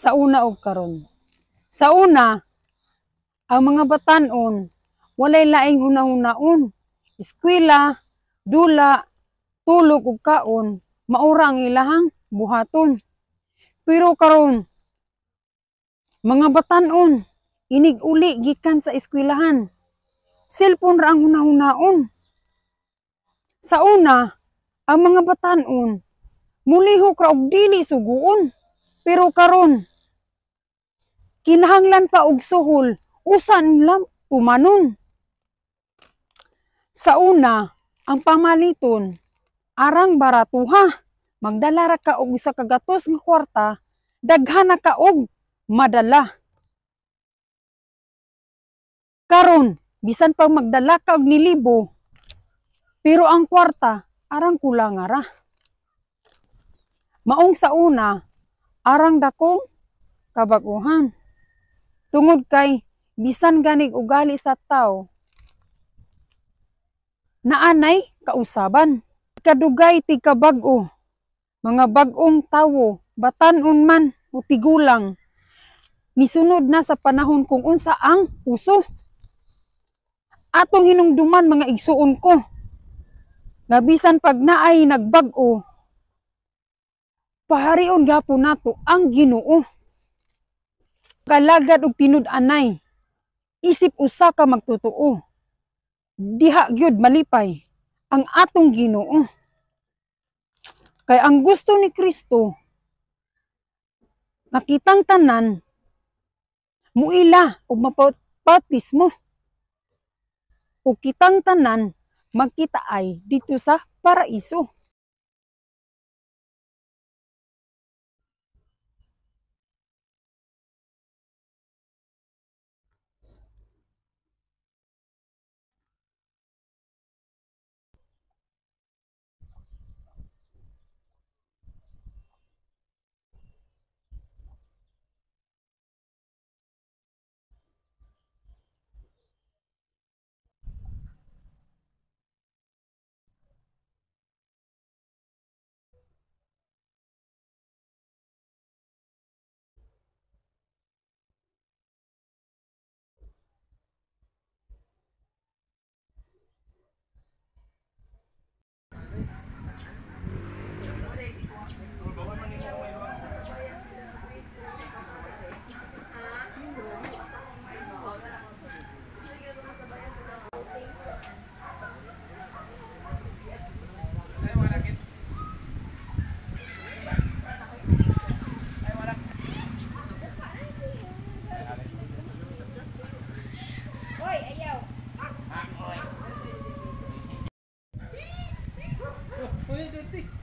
Sa una og karon. Sa una, ang mga batan-on walay laing hunahunaon. Eskwela, dula, tulog ug kaon, maura ang ilahang buhaton. Pero karon, mga batan-on inig uli gikan sa eskwelahan, cellphone ra ang hunahunaon. Sa una, ang mga batan-on mulihok ra og dili suguon. Pero karon, kinahanglan pa og suhol, usa nila tumanon. Sa una, ang pamaliton arang baratuha. Magdala ra ka og usa ka gatos nga kwarta, daghan na ka og madala. Karon, bisan pa magdala ka og nilibo, pero ang kwarta arang kulang ra. Maong sa una, arang dakong kabag-ohan. Tungod kay bisan ganig ugali sa tawo, naanay kausaban. Kadugay ti kabag-o, mga bag-ong tawo, batan-on man o tigulang, misunod na sa panahon kung unsa ang uso. Atong hinungduman, mga igsuon ko, nga bisan pag naay nagbag-o, paharion gapon nato ang Ginoo. Kalagad og tinud-anay, isip usa ka magtotoo, diha gyud malipay ang atong Ginoo. Kay ang gusto ni Kristo, nakitang tanan muila og mapautismo, ug kitang tanan magkitaay dito sa paraiso. Uy, dirty.